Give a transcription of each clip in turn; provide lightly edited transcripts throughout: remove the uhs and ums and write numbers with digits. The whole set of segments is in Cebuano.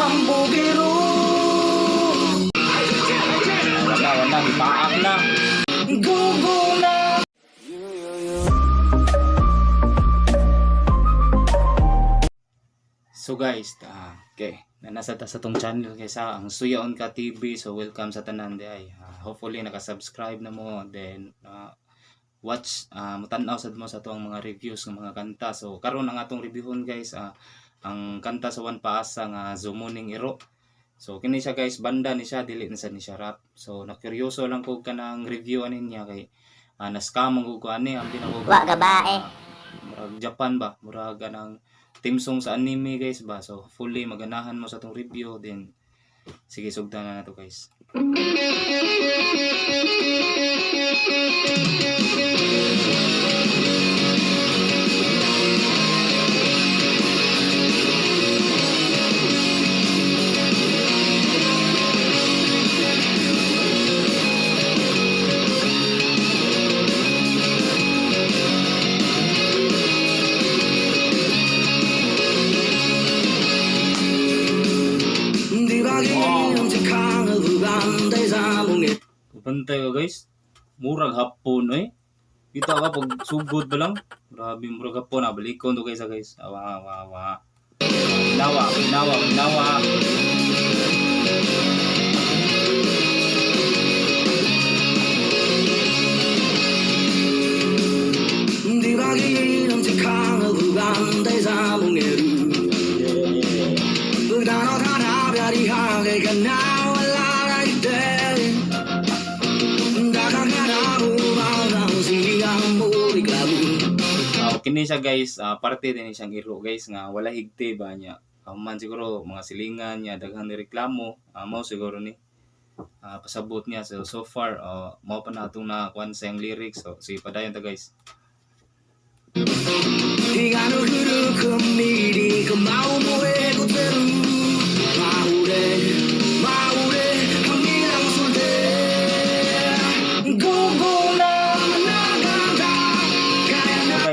Hambugero. Wala, wala, gipaak na. Go go na. So guys, okay, na nasa ta sa tong channel kaysa ang Suyaon Ka TV. So welcome sa tanan di ay. Hopefully naka-subscribe na mo, then watch, mutan-aw sad mo sa tuang mga reviews ng mga kanta. So karon ang atong reviewon guys, ang kanta sa Juan Paasa nga Zumuning Iro. So kini siya guys, banda ni siya, dili na sa ni siya rap. So nakuryoso lang ko kanang review ani niya kay na-scam ang ko ani ang pinako. Wa ka ba eh? Murag Japan ba, murag kanang theme song sa anime guys ba. So fully maganahan mo sa tong review, then sige, sugdan na nato guys. Di ba Bantay ka guys. Murag hapon eh. Kita ka pag sugod ba lang. Grabe, murag hapon ah. Balikon to guys ah, guys. Awa, awa, awa. Nawa, nawa, nawa. Di ba Kini siya guys, parte din siyang iro guys nga wala higte ba niya. Man siguro mga silingan niya daghan ni reklamo, mao siguro ni pasabot niya. So so far, mao pa na atong nakakuan sa iyang lyrics. So sige, padayon ta guys.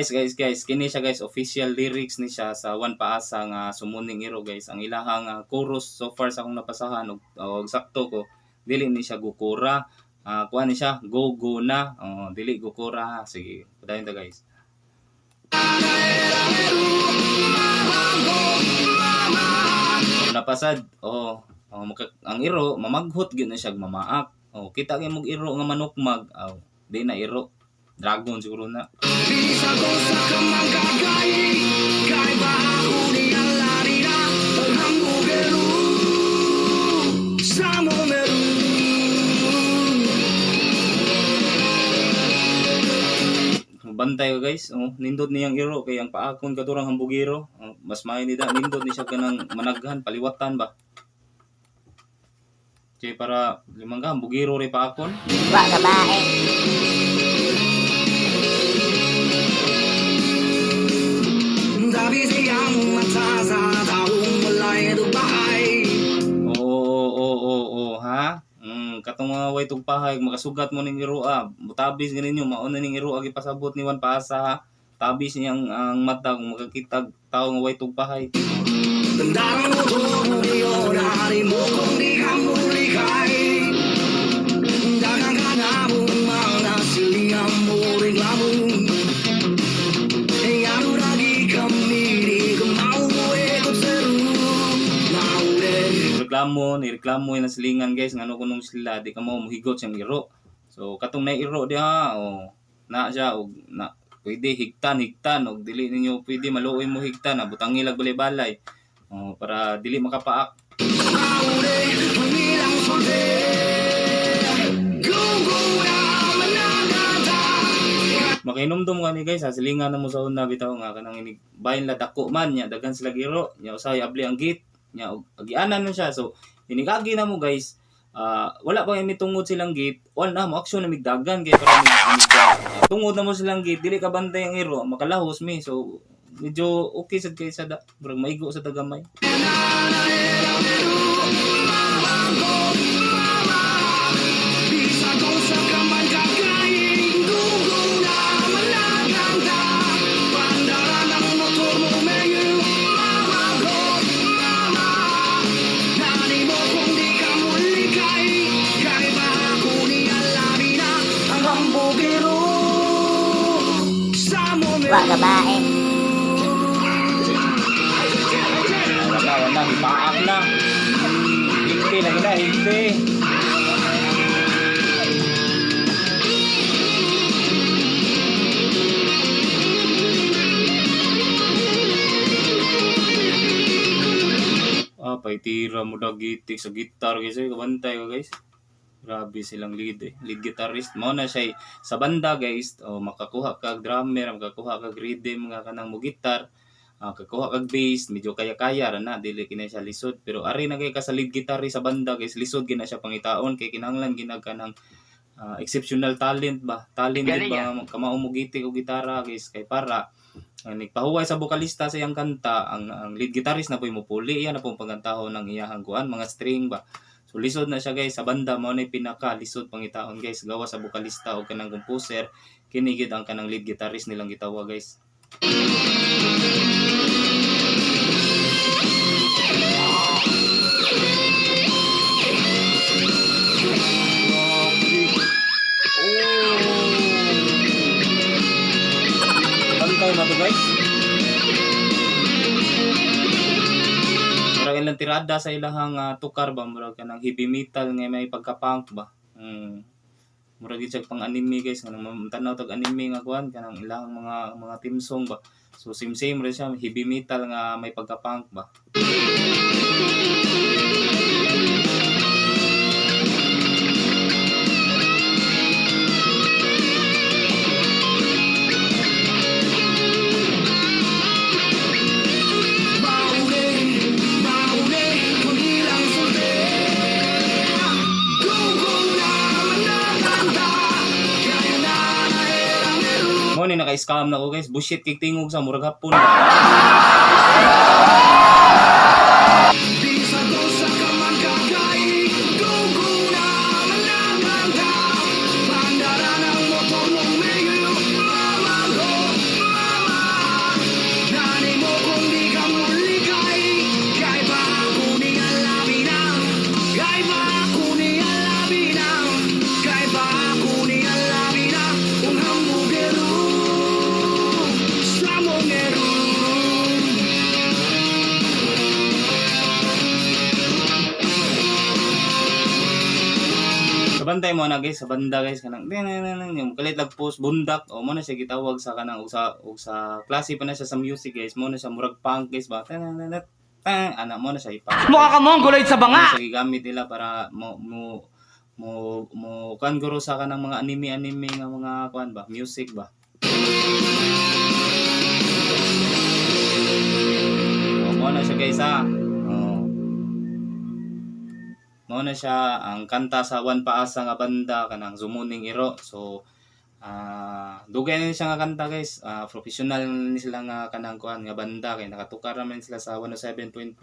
So guys, guys, guys, kini siya guys, official lyrics ni siya sa Juan Paasa nga Sumuning Iro guys. Ang ilahang chorus so far sa akong napasahan og sakto ko, dili ni siya gukura. Kuan ni siya, go go na. Oh, dili gukura ha. Sige, padayon ta guys. Napasad. Oh, oh ang iro mamaghot gyud na siya mamaak. Oh, kita gyud mog iro nga manukmag. Aw, di na iro. Dragon siguro na. Bantay ka guys. Oh, nindot niyang iro kay ang paakon kadurang hambugiro. Oh, mas maayo ni da nindot ni siya kanang managhan paliwatan ba. Kay para limang ka hambugiro ray paakon. Wa ka ba eh? Oo, oo, oo, oo, oo, ha? Katong mga way tugpahay, makasugat mo ning iro ah. Mutabis ganinyo, mauna ning iro agi pasabot ni Juan Paasa ha. Tabis niyang ang mata kung makakita tao nga way tugpahay. Reklamo, ni reklamo yung silingan guys, ngano kunong sila di ka mo muhigot siyang iro. So katong na iro diha, oh, na siya og na pwede higtan higtan og dili ninyo pwede maluoy mo higtan na butangi lag balay-balay. Oh, para dili makapaak. Makainomdom ka ni guys, ha, silingan na mo sa una bitaw nga kanang inig bahin la dako man nya daghan sila giro, nya usahay abli ang gate, nya og agianan na siya. So inigagi na mo guys, wala pa mi tungod silang gate, wala na mo action na migdagan kay para tungod na mo silang gate, dili ka bantay ang iro, makalahos mi. So medyo okay sad kay sa da, murag maigo sa tagamay. Babae. Wala, wala, gipaak na. Higte lagi na, higte. Ah, paitira mo dagitik sa guitar guys. Ay, kabantay ka, guys. Grabe silang lead eh. Lead guitarist. Mao na siya eh. Sa banda, guys. O, makakuha kag drummer, makakuha kag rhythm nga kanang mo gitar. Ah, kakuha kag bass, medyo kaya-kaya ra na, dili kina siya lisod. Pero ari na kay ka sa lead guitarist sa banda, guys, lisod gina siya pangitaon kay kinahanglan gina ka ng exceptional talent ba? Talent gid ba nga kamao mo gitik og gitara, guys, kay para ang nagpahuway sa bokalista sa iyang kanta, ang lead guitarist na po'y mupuli, iya na pong pagkantahon ng iyahang kuan, mga string ba. So lisod na siya, guys, sa banda mo na pinaka lisod pangitaon, guys, gawa sa bokalista o kanang composer, kini gid ang kanang lead guitarist nilang gitawa, guys. Grabe. Oh. Bantay na to, guys. Murag ilang tirada sa ilahang tukar ba, murag kanang heavy metal nga may pagka-punk ba. Murag gid siya pang anime, guys, kanang tanaw tag anime nga kuan kanang ilahang mga theme song ba. So same same rin siya, heavy metal nga may pagka-punk ba. Mauli, mauli, kundi lang soltera. Go-go na manakanta, kaya na erang ero. Mo ni naka-scam na ko, guys. Bullshit kay tingog sa murag hapon. Di sa dosa ka man kakay, go-go na manakanta. Bandara ng motor mong medyo, mama ko, mama. Nanay mo kung di ka mulikay, kay pa kuning ang labi na, kay pa kuning ang labi na, kay pa kuning ang labi na, un hamburgero sa mongero. Sa bantay mo na, guys, sa banda, guys, kanang yung kalit lag post bundak o mo na siya gitawag sa kanang og sa klase pa na siya sa music, guys. Mo na siya murag punk, guys ba. Tananana, tang ana mo na siya ipang. Mukha ka mongoloid sa Mo siya gigamit nila para mo mo mo mo kuan guro sa kanang mga anime anime nga mga kuan ba, music ba. O, mo na siya, guys, ha. O. Mao na siya ang kanta sa One Paasa nga banda kanang Zumuning Iro. So dugay na ni siya nga kanta, guys. Ah, professional ni sila nga kanang kuan nga banda kay nakatukar naman sila sa 107.5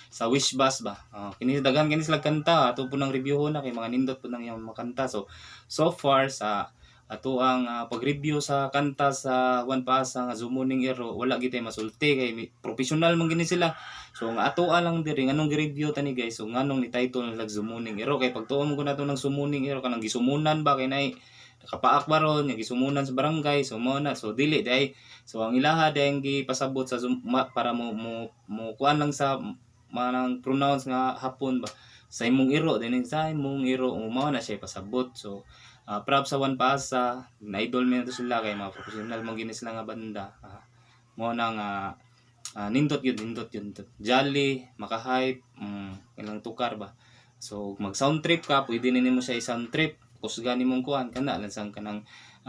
sa Wish Bus ba. Ah, kini daghan kini sila kanta ato po nang review na kay mga nindot po nang iyang mga kanta. So so far sa ato ang pag-review sa kanta sa One Paasa nga Zumuning Iro, wala gitay masulti kay professional man gini sila. So ang atoa lang diri nganong gi-review tani, guys. So nganong ni title nila Zumuning Iro kay pagtuon mo nato ng Sumuning Iro kanang gisumunan ba kay nay nakapaak ba ron nga gisumunan sa barangay, so mo na so dili day. So ang ilaha day ang gipasabot sa para mo mo mo kuan lang sa manang pronounce nga hapon ba sa imong iro din sa imong iro mao na siya pasabot. So props sa One Paasa na idol mi nato sila kay mga professional man gini sila nga banda. Mo na nga nindot yun, nindot yun. Jolly, maka-hype, ilang tukar ba. So, mag sound trip ka, pwede na nimo siya i-sound trip. Kusgan nimong kuan kana lansang kanang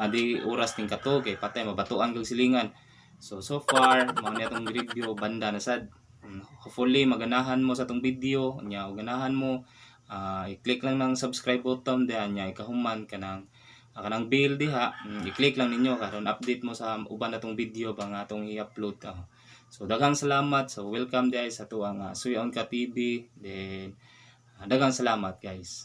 di oras ting kato kay patay mabatuan kag silingan. So so far mao ni atong review banda na sad. Hopefully maganahan mo sa atong video, nya og ganahan mo i-click lang ng subscribe button diha nya ikahuman kanang kanang bell diha, i-click lang ninyo karon update mo sa uban natong video ba nga atong i-upload. So daghang salamat. So welcome guys sa tuang Suyon Ka TV. Then daghang salamat, guys.